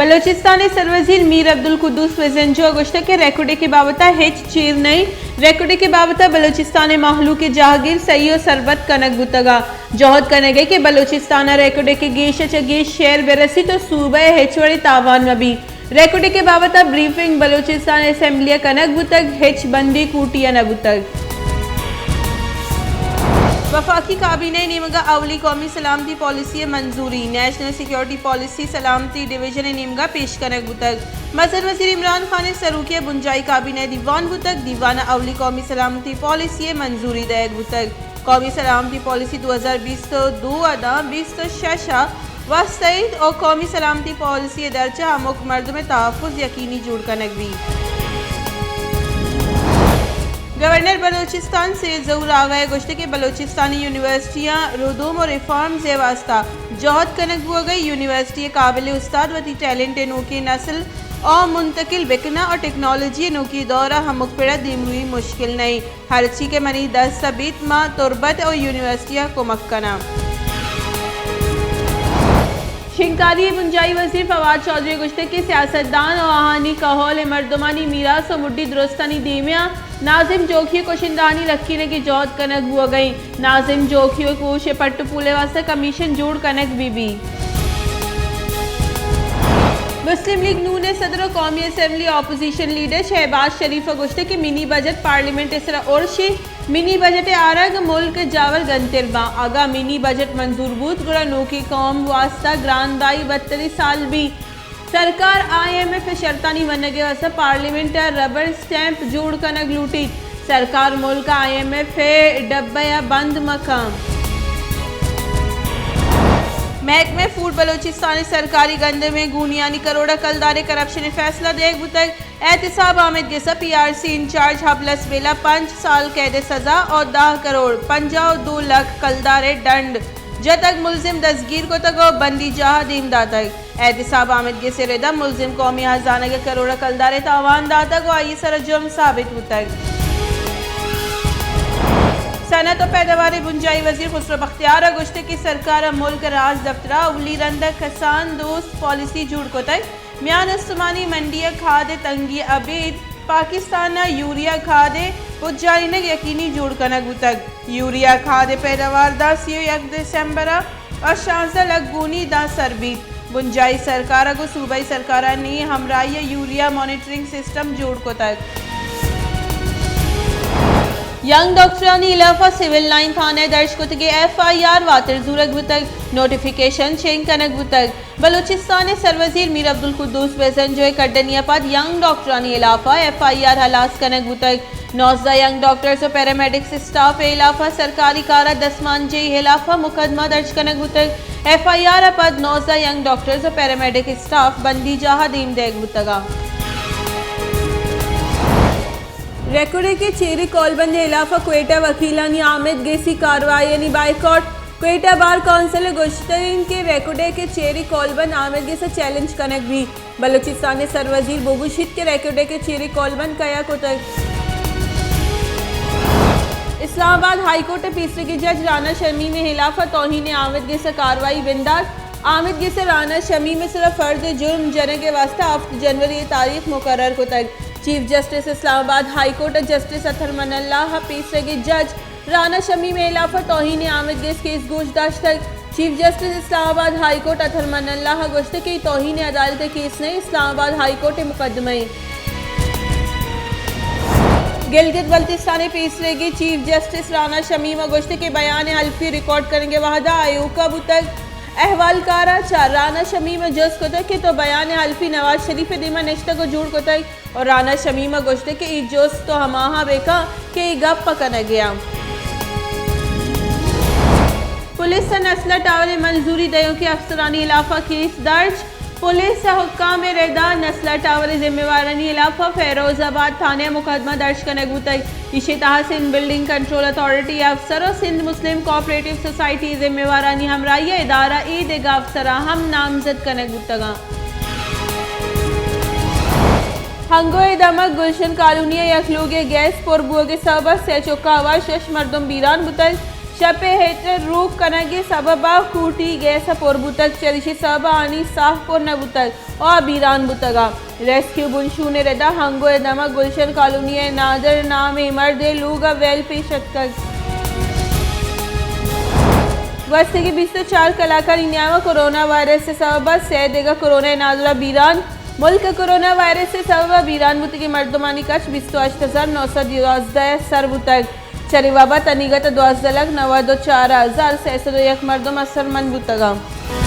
بلوچستان ءِ سروزیر میر عبدالقدوس بزنجو ءَ گوشتگ کہ ریکوڈک ءِ بابت ءَ ہچ چیر نہ اِنت۔ ریکوڈک ءِ بابت ءَ بلوچستان ءِ مہلوک ءِ جاہگیر سہی ءُ سربت کنگ بوتگ ءُ جہد کنگ ءَ کہ بلوچستان ءَ ریکوڈک ءِ گیش ءَ چہ گیش شئیر بہ رسیت ءُ صوبہ ءَ ہچ وڑیں تاوان مہ بیت۔ ریکوڈک ءِ بابت ءَ بریفنگ بلوچستان اسمبلی ءَ کنگ بوتگ، ہچ بندی کوٹی ءَ نہ بوتگ۔ وفاقی کابینہ ءِ نیمگ ءَ اولی قومی سلامتی پالیسی ءِ منظوری، نیشنل سیکورٹی پالیسی سلامتی ڈویژن ءِ نیمگ ءَ پیش کنگ بوتگ۔ مزن وزیر عمران خان ءِ سروکی ءَ بنجاہی کابینہ ءِ دیوان بوتگ، دیوان ءَ اولی قومی سلامتی پالیسی ءِ منظوری دئیگ بوتگ۔ قومی سلامتی پالیسی دو ہزار بیست ءُ دو ءَ داں بیست ءُ شش ءَ واسطہ اِنت ءُ قومی سلامتی پالیسی ءِ درچ ءَ ہمک مردم ءِ تحفظ یقینی جوڑ کنگ بیت۔ گورنر بلوچستان سید ظہور آغا ءَ گوشتگ کہ بلوچستان ءِ یونیورسٹیاں ردوم ءُ ریفارمز ءِ واستہ جہد کنگ بوگ ءَ، یونیورسٹی ءِ قابل استاد وتی ٹیلنٹ ءِ نوکیں نسل ءَ منتقل بہ کناں ءُ ٹیکنالوجی ءِ نوکیں دور ءَ ہمک پڑ ءَ دیمروئی مشکل نہ اِنت۔ ہرچی کہ منی دست ءَ بیت، ما تربت ءُ یونیورسٹی ءَ کمک کناں۔ شنگکاری ءِ بنجاہی وزیر فواد چوہدری ءَ گوشتگ کہ سیاستدان ءُ آہانی کہول ءِ مردمانی میراث ءُ مڈی درستانی دیما ناظم جوکھی ءِ کشندہانی رکینگ ءِ جہد کنگ بوگ ءَ اِنت۔ ناظم جوکھی ءِ کوش ءِ پٹ ءُ پول ءِ واستہ کمیشن جوڑ کنگ بہ بیت۔ مسلم لیگ نون ءِ صدر ءُ قومی اسمبلی اپوزیشن لیڈر شہباز شریف ءَ گوشتگ کہ منی بجٹ پارلیمنٹ ءِ سرا ارش اِنت، منی بجٹ ءِ آرگ ملک ءِ جاور گنتر باں۔ اگاں منی بجٹ منظور بوت، گڑا نوکیں قوم ءِ واستہ گران دائی بدتریں سال بیت۔ سرکار آئی ایم ایف ءِ شرطانی منگ ءِ واستہ پارلیمنٹ ءَ ربڑ اسٹیمپ جوڑ کنگ لوٹیت۔ سرکار ملک ءَ آئی ایم ایف ءِ ڈبہ ءَ بند مہ کنت۔ محکمہ فوڈ بلوچستان ءِ سرکاری گندم ءِ گونیانی کروڑ ءَ کلدار ءِ کرپشن ءِ فیصلہ دئیگ بوتگ۔ احتساب آمید گس ءَ پی آر سی انچارج حبلس بیلہ پنچ سال قید ءِ سزا ءُ دہ کروڑ پنجاہ ءُ دو لکھ کلدار ءِ ڈنڈ جتگ، ملزم دزگیر کتگ ءُ بندی جاہ ءَ دیم داتگ۔ احتساب آمید گس ءِ رد ءَ ملزم قومی ہزانگ ءَ کروڑ ءَ کلدار ءِ تاوان داتگ ءُ آئی ءِ سر ءَ جرم ثابت بوتگ۔ صنعت ءُ پیدوار ءِ بنجاہی وزیر خسرو بختیار ءَ گوشتگ کہ سرکار ءَ ملک ءِ راج دفتر ءَ اولی رند ءَ کسان دوست پالیسی جوڑ کتگ۔ میان استمانی منڈی ءَ کھاد ءِ تنگی ءَ ابید پاکستان ءَ یوریا کھاد ءِ پجارینگ یقینی جوڑ کنگ بوتگ۔ یوریا کھاد ءِ پیداوار داں سی ءُ یک دسمبر ءَ شانزدہ لکھ گونی داں سر بیت۔ بنجاہی سرکار ءَ گوں صوبائی سرکارانی ہمراہی ءَ یوریا مانیٹرنگ سسٹم جوڑ کتگ۔ ینگ ڈاکٹرانی ہلاف ءَ سول لائن تھانہ ءَ درج کتگیں ایف آئی آر واتر زورگ بوتگ، نوٹیفکیشن شنگ کنگ بوتگ۔ بلوچستان ءِ سروزیر میر عبدالقدوس بزنجو ءِ کڈنی ءَ پد ینگ ڈاکٹرانی ہلاف ءَ ایف آئی آر ہلاس کنگ بوتگ۔ نوزدہ ینگ ڈاکٹرز ءُ پیرامیڈکس اسٹاف ءِ ہلاف ءَ سرکاری کار ءَ دستمانجنی ءِ ہلاف ءَ مقدمہ درج کنگ بوتگ۔ ایف آئی آر ءَ پد نوزدہ ینگ ڈاکٹرز ءُ پیرامیڈک اسٹاف بندی جاہ ءَ دیم دئیگ بوتگ اَنت۔ ریکوڈک ءِ چیری کولبند ءِ ہلاف ءَ کوئٹہ ءَ وکیلانی آمید گسی کاروائیانی بائیکاٹ۔ کوئٹہ بار کونسل ءَ گوشتگ اِنت کہ ریکوڈک ءِ چیری کولبند آمید گس ءَ چیلنج کنگ بیت۔ بلوچستان ءِ سروزیر بگوشیت کہ ریکوڈک ءِ چیری کولبند کئیا کتگ۔ اسلام آباد ہائی کورٹ ءِ پیسریگیں جج رانا شمیم ءِ ہلاف ءَ توہین آمید گس ءِ کاروائی بندات۔ آمید گس ءَ رانا شمیم ءِ سرا فرد جرم جنگ ءِ واستہ ہفت جنوری ءِ تاریخ مقرر کتگ۔ چیف جسٹس اسلام آباد ہائی کورٹ ءَ جسٹس اطہر من اللہ ءِ پیسریگیں جج رانا شمیم ءِ ہلاف ءَ توہین آمید گس کیس گوش داشتگ۔ چیف جسٹس اسلام آباد ہائی کورٹ اطہر من اللہ ءَ گوشتگ کہ اے توہین عدالت ءِ کیس نہ اِنت، اسلام آباد ہائی کورٹ ءِ مقدمہ اِنت۔ گلگت بلتستان ءِ پیسریگیں چیف جسٹس رانا شمیم ءَ گوشتگ کہ بیان حلفی ریکارڈ کنگ ءِ وہد ءَ ایوکا بوتگ۔ احوالکار ءَ چہ رانا شمیم ءَ جست کتگ کہ تو بیان حلفی نواز شریف ءِ دیما نشتگ ءُ جوڑ کتگ؟ ءُ رانا شمیم ءَ گوشتگ کہ اے جست تو ہماہاں بہ کن کہ اے گپ ءَ کنگ ءَ آں۔ پولیس ءَ نسلا ٹاور ءِ منظوری دئیوکیں افسرانی ہلاف ءَ کیس درج۔ پولیس ءِ حکام ءِ رد ءَ نسلا ٹاور ءِ ذمہ وارانی ہلاف ءَ فیروز آباد تھانہ ءَ مقدمہ درج کنگ بوتگ۔ ایشی ءِ تہا سندھ بلڈنگ کنٹرول اتھارٹی ءِ افسر ءُ سندھ مسلم کوآپریٹو سوسائٹی ءِ ذمہ وارانی ہمراہی ءَ ادارہ ءِ دگہ افسراں ہم نامزد کنگ بوتگ اَنت۔ ہنگو ءِ دمگ گلشن کالونی ءِ یک لوگے ءَ گیس پر بوگ ءِ سبب ءَ سئے چکاں ہوار شش مردم بیران بوتگ۔ شپ ء ہیٹر روک کنگ ء سبب ء کوٹی گیس ء پر بوتگ، چریشی سبب ء آنی ساہ پر نہ بوتگ ء بیران بوتگ ء ریسکیو بنشون ء ردا ہنگو ء دمگ گلشن کالونی ء نادر نام ء مرد ء لوگ ء ویل پیش اتکگ۔ گوستگیں بیست ء چار کلاکانی نیام ء کرونا وائرس ء سبب ء سئے دگہ کرونا ء نادراہ بیران۔ ملک ء کرونا وائرس ء سبب ء بیران بوتگیں مردمانی کچ بیست ء ہشت ہزار نو سد یازدہ ء سر بوتگ۔ چرے واب ء تنیگت ء دوازدہ لکھ نود ء چار ہزار سئے سد ء یک مردم اثرمند بوتگ انت۔